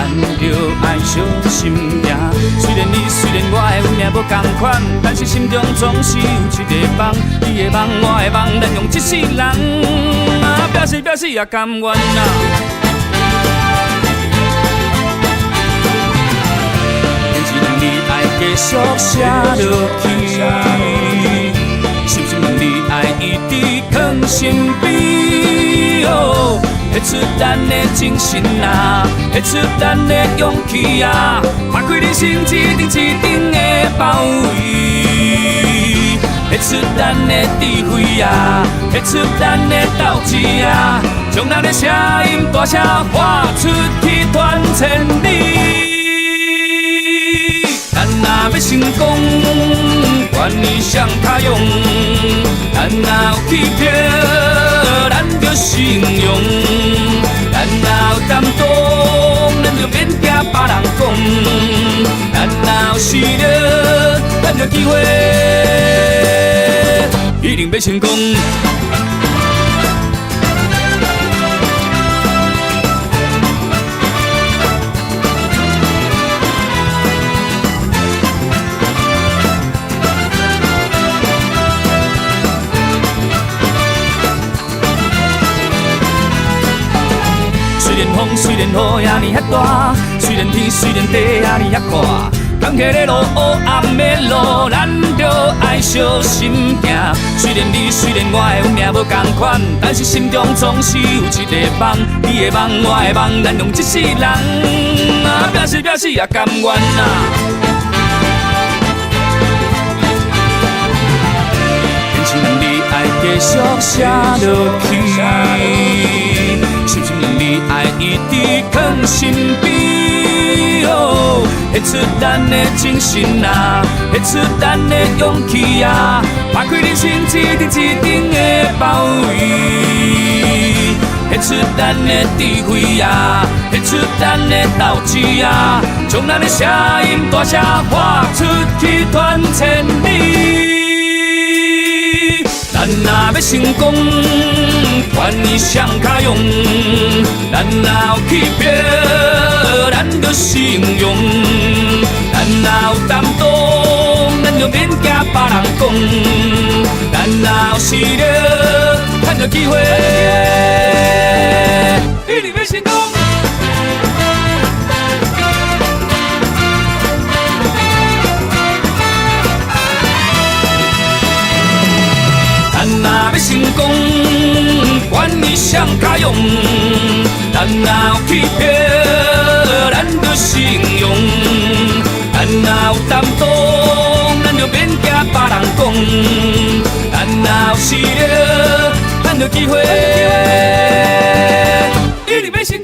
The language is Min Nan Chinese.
咱著愛相心行。雖然你雖然我的運命無仝款，但是心中總是有一個夢，你的夢，我的夢，咱用這世人啊，拼死拼死也甘願啊。堅持兩字愛繼續寫落去，深深兩字愛一直囥身邊。哦，彼出咱的精神啊，彼出咱的勇氣啊，拍開人生一重一重的包圍，彼出咱的智慧啊，彼出咱的鬥志啊，將咱的聲音大聲喊出去，傳千里。咱若欲成功，管伊誰較勇；咱若有氣魄，咱就是英雄；咱若有擔當，咱就免驚別人講；咱若有實力，咱就機會一定欲成功。雖然風，雖然雨，這爾遐大；雖然天，雖然地，這爾遐闊。坎坷的路，黑暗的路，咱著愛相心行。雖然你，雖然我的運命無仝款，但是心中總是有一個夢。你的夢，我的夢，咱用這世人啊，拼死拼死也甘願啊。堅持兩字愛繼續寫落去，深深兩字愛一直囥身邊。哦，彼出咱的精神啊，彼出咱的勇氣啊，拍開人生一重一重的包圍，彼出咱的智慧啊，彼出咱的鬥志啊，將咱的聲音大聲喊出去，傳千里。咱若欲成功，管伊誰較勇；咱若有氣魄，咱就是英雄；咱若有擔當，咱就免驚別人講；咱若有實力，咱就機會一定欲成功。咱若欲成功，管伊誰較勇；咱若有氣魄，咱就是英雄；咱若有擔當，咱就免驚別人講；咱若有實力，咱就機會一定欲成功。